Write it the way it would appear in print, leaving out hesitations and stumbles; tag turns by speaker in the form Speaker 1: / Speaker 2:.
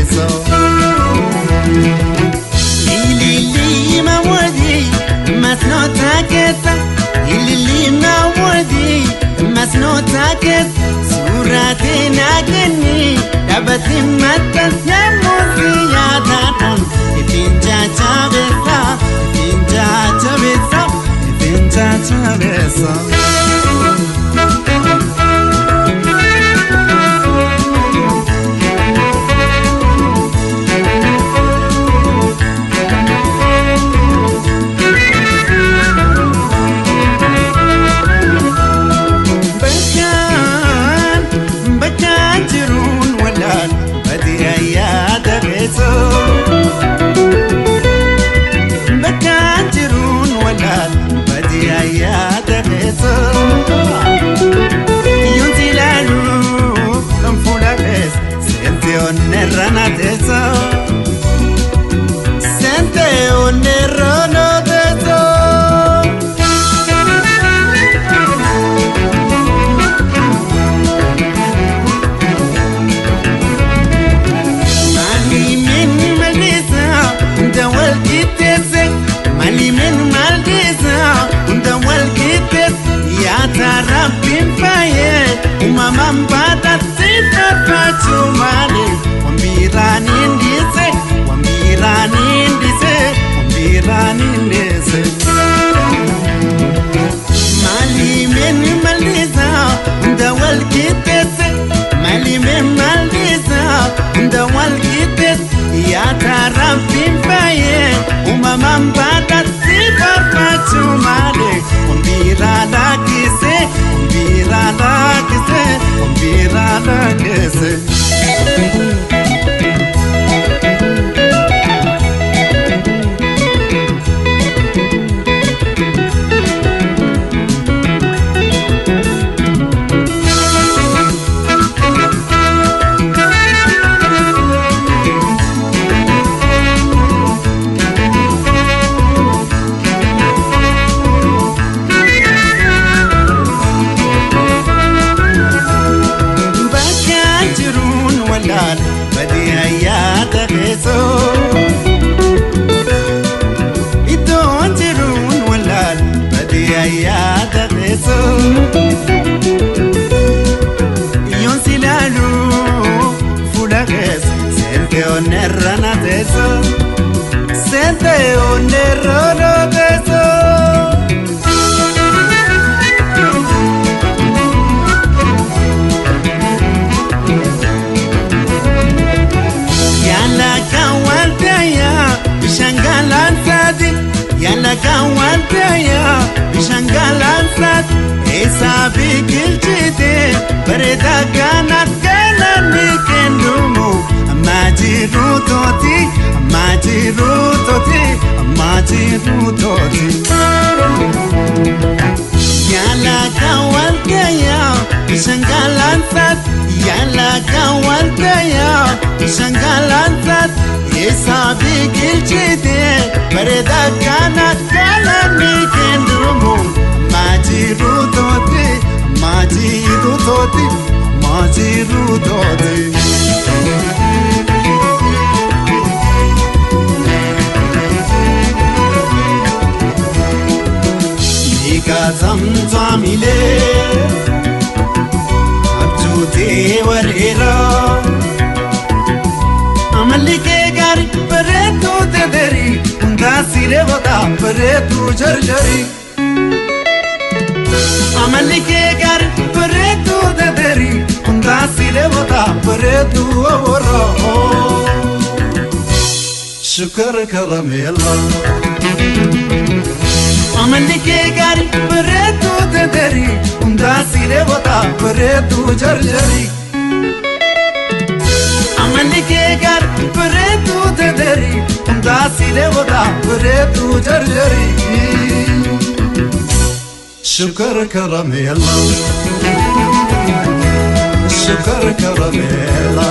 Speaker 1: keessoo. Ililii mawadii masnoota keessa ililii mawadii masnoota keessa suuraatiin kenni dhaabbatni maxxansa yemmuu yaadadhuun ittiin jajjabeessa ittiin jajjabeessa ittiin jajjabeessa. Bakkaan jiruun walaan badii yaada keessoo. Bakkaan jiruun walaan badii yaada keessoo. Yoon ilaaluu kan fuula keessa seente onneerra na teessoo. Seente onneerra na teessoo. Malimin maldisa hunda wal qixxeesse yaata rabbiin faayee uumamaan baataatti faarfachuu malee waan biraan hin dhiise waan biraan hin dhiise waan biraan hin dhiise. Malimin maldisa hunda wal qixxeesse malimin maldisa hunda wal qixxeesse yaata rabbiin faayee uumamaan baataatti faarfachuu malee waan biraa lakkise waan biraa lakkise waan biraa lakkise. Bakkaan jiruun walaan badii yaada keessoo. Iddoon jiruun walaan badii yaada keessoo. Yoon si ilaaluu fuula keessa seente onneerra na teessoo. Seente onneerra na teessoo. Yala kawantaya bishangalan sadi Yala kawantaya bishangalan sadi Esa biqilchite bareeda kanat galanni kendumu Amma jiru tooti amma jiru tooti amma jiru tooti. Yala kawantaya bishangalan sadi Yala kawantaya bishangalan sadi Esa biqilchite bareeda kanat galanni kendumu Amma jiru tooti amma jiru tooti amma jiru tooti. Nika zamzamile abjuutee wareera amalli kee gaarii bareedduu tederii hundaa siree bodaa bareedduu jarjarii. Amalli kee gaarii bareedduu tederii hundaa siree bodaa bareedduu oboroo. Shukar karameela. Amalli kee gaarii bareedduu tederii hundaa siree bodaa bareedduu jarjarii. Amalli kee gaarii bareedduu tederii hundaa siree bodaa bareedduu jarjarii. Shukar karameela. Shukar karameela.